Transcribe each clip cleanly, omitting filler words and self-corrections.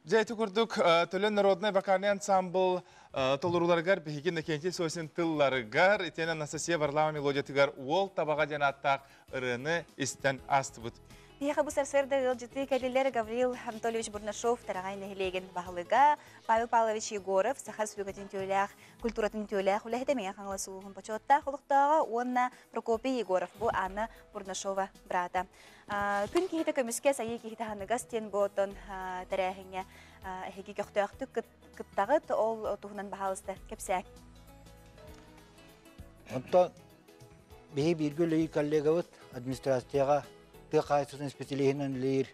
Дьэ, ити курдук Төлөн народнай вокальный ансамбл толорууларыгар биһиги Иннокентий Сосин тылларыгар, итиэнэ Анастасия Варлама мелодиятыгар «Уол табаҕа» диэн ааттаах ырыаны истэн аастыбыт. Биһиэхэ бу сарсыарда ыалдьытыы кэллилэр Гаврил Анатольевич Бурнашов, Тараҕай нэһилиэгин баһылыга, Павел Павлович Егоров, Саха Республикатын үтүөлээх культуратын үтүөлээх үлэһитэ, Мэҥэ Хаҥалас улууһун бочуоттаах олохтооҕо уонна Прокопий Егоров, бу Анна Бурнашова быраата. Күн киһитэ көмүскэ, сайыы киһитэ ханыгас диэн бу оттон тэрээһиҥҥэ эһиги көхтөөхтүк кыттаҕыт, ол туһунан баһаалыста кэпсээ. Онтон биһи бииргэ үлэлиир коллегабыт администрацияҕа тыа хаһаайыстыбатын специалиһинэн үлэлиир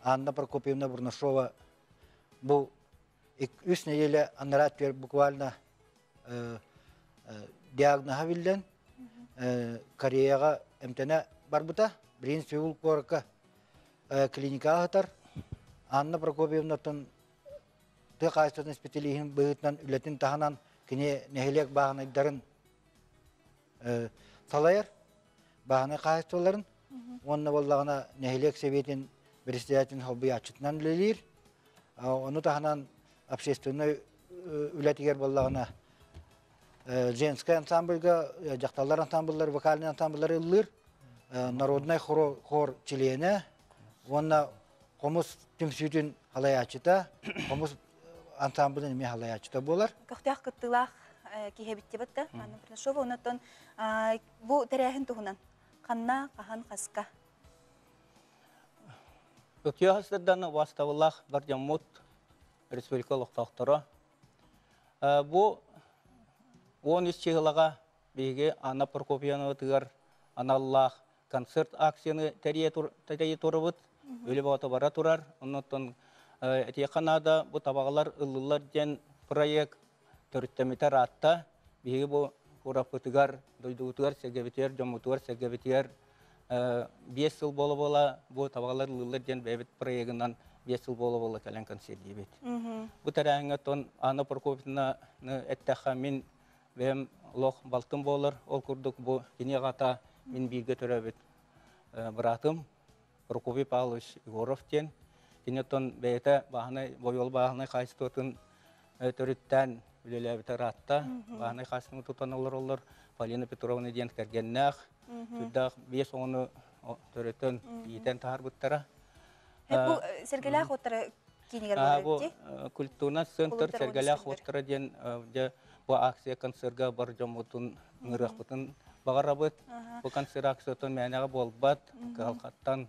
Анна Прокопьевна Бурнашова бу үс нэдиэлэ анараа өттүгэр буквально диагноһа биллэн Кореяҕа эмтэнэ барбыта. Билигин Сеул куоракка клиникаҕа сытар. Анна Прокопьевнаттан тыа хаһаайыстыбатын исписэлииһин быһыытынан үлэтин таһынан кини нэһилиэк бааһынайдарын салайар, бааһынай хаһаайыстыбаларын уонна буоллаҕына нэһилиэк сэбиэтин председателин солбуйааччытынан үлэлиир. Ону таһынан общественнай үлэтигэр буоллаҕына женскай ансамбльга дьахталлар ансамбллар, вокальный ансамбллары ыллыыр, народнай хор чилиэнэ уонна хомус түмсүүтүн халайааччыта, хомус ансамблын эмиэ халайааччыта буолар. Көхтөөх кыттыылаах киһи эбит диэбит да, Анна Бурнашова. Онон бу тэрээһин туһунан ханна, хаһан, хаска? Өкүө хастардан убаастабыллаах бар дьоммут, республика олохтоохторо. Бу 13 чыһылаҕа биһиги Анна Прокопьевнабытыгар аналлаах концерт акцияны тэрийэ турабыт. Үлэ бөҕөтө бара турар. Оннуттан этиэххэ наада, бу табаҕалар ыллылар диэн проект төрүттэммитэ ыраатта. Биһиги бу куораппытыгар, дойдубутугар, сэргэбитигэр, дьоммутугар, сэргэбитигэр 5 сыл буола-буола бу табаҕалар ыллылар диэн бэйэбит проегынан 5 сыл буола-буола кэлэн концердиибит. Бу тэрээһиҥҥэ тон Анна Прокопьевнаны эттэххэ, мин бэйэм олох балтым буолар. Ол курдук бу кини аҕата мин бииргэ төрөөбүт быраатым Прокопий Павлович Егоров диэн. Кини оттон бэйэтэ бааһынай, бойуол бааһынай хаачыстыбатын төрүттээн үлэлээбитэ ыраатта. Бааһынай хаачыстыбаны тутан олороллор. Полина Петровна диэн кэргэннээх, сүрдээх 5 оҕону төрөтөн, иитэн таһаарбыттара. Бу Сэргэлээх уоттара киинигэр буолар Бу культурный центр Сэргэлээх уоттара диэн дьэ бу акция концерга бар дьоммутун ыҥырыахпытын баҕарабыт. Бу концерт акциятын мээнэҕэ буолбат, кыһалҕаттан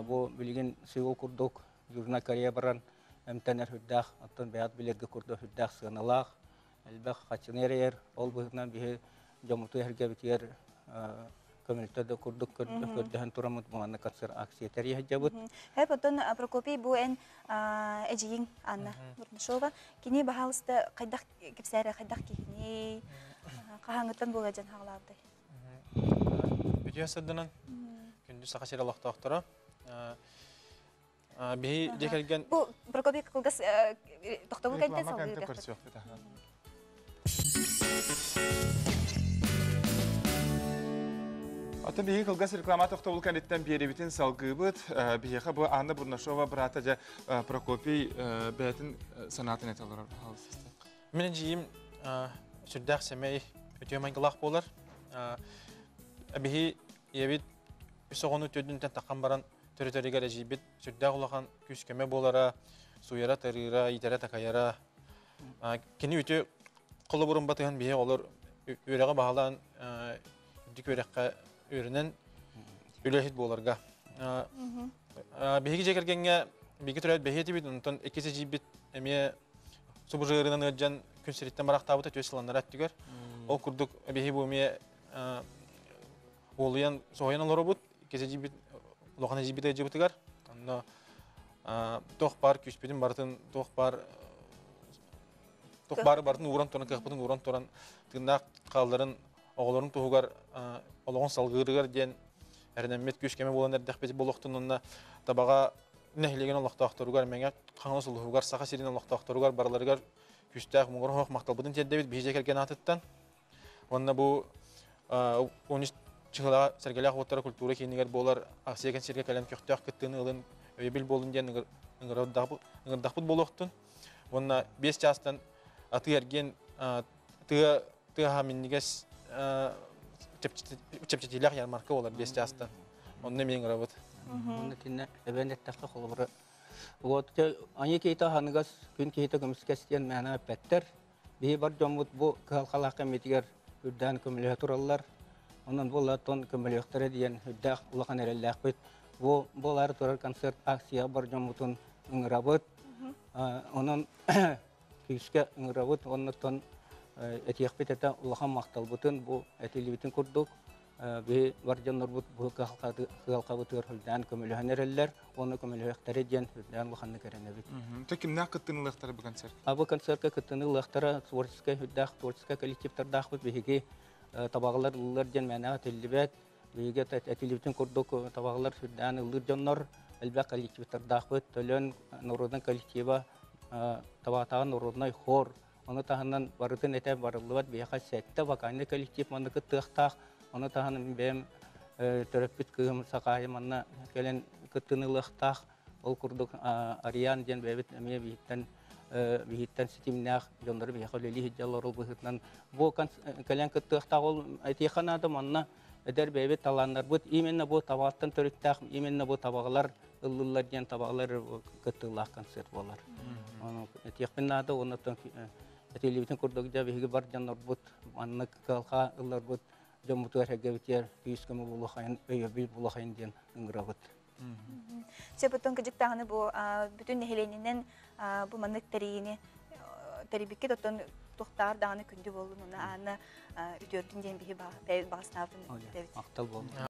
бу билигин Сеул курдук Южная Корея баран эмтэнэр сүрдээх, оттон бэйэҕит билэргэ курдук сүрдээх сыаналаах, элбэх хаччыны эрэйэр. Ол быһыытынан биһи дьоммутугар эһэргэбитигэр көмөлтө да курдук көрдөһөн тураммыт бу манна концерт акция тэрийэ сылдьабыт. Хэп, оттон Прокопий бу эн эдьиийиҥ Анна Бурнашова. Кини баһаалыста хайдах кэпсээрэ хайдах киһиний, хаһааҥҥыттан буола дьон хаалаабытай? Үтүө сырдынан күндү Саха сирэ олохтоохторо. Биһи дьиэ кэргэн Бу Прокопий кылгас тохтобул кэнтэн салгыы көрсүөхпүт. Оттон биһиги кылгас реклама тохтобул кэнниттэн биэрибитин салгыыбыт. Биһиэхэ бу Анна Бурнашова быраата дьэ Прокопий бэйэтин санаатын этэ олорор. Мин эдьиийим сүрдээх сэмэй, үтүө майгылаах буолар. Биһи ийэбит үс оҕону төрдүнтэн таххан баран төрөтөрүгэр эдьиийбит сүрдээх улахан күүс-көмө буолара, сууйара-тарыыра, иитэрэ-такайара. Кини үтүө холобурун батыһан биһи олор үөрэҕи баһылаан үрдүк үөрэххэ үөрэнэн үлэһит буоларга. Биһиги дьиэ кэргэҥҥэ биһиги төрөөбүт бэһиэ этибит, онтон иккис эдьиийбит эмиэ субужыырынан ыалдьан күн сириттэн барахтаабыта түөс сыланнара өттүгэр. Ол курдук биһи бу эмиэ уолуйан соһуйан олоробут, иккис эдьиийбит улахан эдьиийбит ыалдьыбытыгар. Онно туох баар күүспүтүн барытын туох баар туох баары барытын ууран туран кыахпытын ууран туран тыыннаах хаалларын оҕолорун туһугар олоҕун салгыырыгар диэн эрэнэммит күүс-көмө буолан эрдэхпит буолуохтун уонна Табаҕа нэһилиэгин олохтоохторугар, Мэҥэ Хаҥалас улууһугар, Саха сирин олохтоохторугар барыларыгар күүстээх муҥур оһох махталбытын тиэрдэбит биһи дьиэ кэргэн аатыттан. Уонна бу 13 чыһылаҕа Сэргэлээх уоттара культура киинигэр буолар акция кэнсиэргэ кэлэн көхтөөх кыттыыны ылын, өйөбүл буолун диэн ыҥырдахпыт буолуохтун. Уонна 5 чаастан атыы эргиэн тыа тыаһа минньигэс чэпчэтиилээх ярмарка буолар 5 чаастан. Онно эмиэ ыҥырабыт. Онно тинне эбэн эттэххэ холобура вот аньы киһитэ ханыгас күн киһитэ көмүскэс диэн мээнэ эппэттэр. Биһи бар дьоммут бу кыһалҕалаах кэммитигэр үрдээн көмөлөһө тураллар. Онон буоллаттан көмөлөөхтөрө диэн үрдээх улахан эрэллээхпит. Бу буолаары турар концерт акция бар дьоммутун ыҥырабыт. Онон күүскэ ыҥырабыт. Оннуттан этиэхпит этэ улахан махталбытын бу этиллибитин курдук биһи бар дьоннорбут бу кыһалҕабытыгар үрдээн көмөлөһөн эрэллэр. Оны көмөлөһүөхтэрэ диэн үрдээн улаханнык эрэнэбит. Тэ кимнээх кыттыны ылыахтара бу концерт? Бу концертка кыттыны ылыахтара творческай үрдээх творческай коллективтардаахпыт биһиги табаҕалар ыллар диэн мээнэҕэ этиллибэт. Биһиги этиллибитин курдук табаҕалар сүрдээн ыллыыр дьоннор элбэх коллективтардаахпыт. Төлөн народный коллектива, табаатаҕа народный хор. Ону таһынан барытын этэ барыллыбат биһиэхэ сэттэ вокальный коллектив манна кыттыахтаах. Ону таһынан бэйэм төрөппүт кыыһым Сахаайа манна кэлэн кыттыны ылыахтаах. Ол курдук Ариан диэн бэйэбит эмиэ биһиттэн биһиттэн ситимнээх дьоннору биһиэхэ үлэлии сылдьаллар ол быһыытынан бу кэлэн кыттыахтаах ол этиэхэ наада манна эдэр бэйэбит талааннарбыт именно бу табаҕаттан төрүттээх именно бу табаҕалар ыллыллар диэн табаҕалар кыттыылаах концерт буолар. Ону этиэхпин наада оннуттан этиллибитин курдук дьэ биһиги бар дьоннорбут маннык кыалха ылларбыт дьоммутугар эргэбитигэр күүс көмө буолуохайын өйөбүл буолуохайын диэн ыҥырабыт. Сөп кыдьыктаҕыны бу бүтүн нэһилиэнньэнэн бу маннык тэрийини тэрийбиккит оттон тухтаар даҕаны күндү буоллун уна аана үтүөрдүн диэн биһи баҕаснаабытын Махтал буоллун.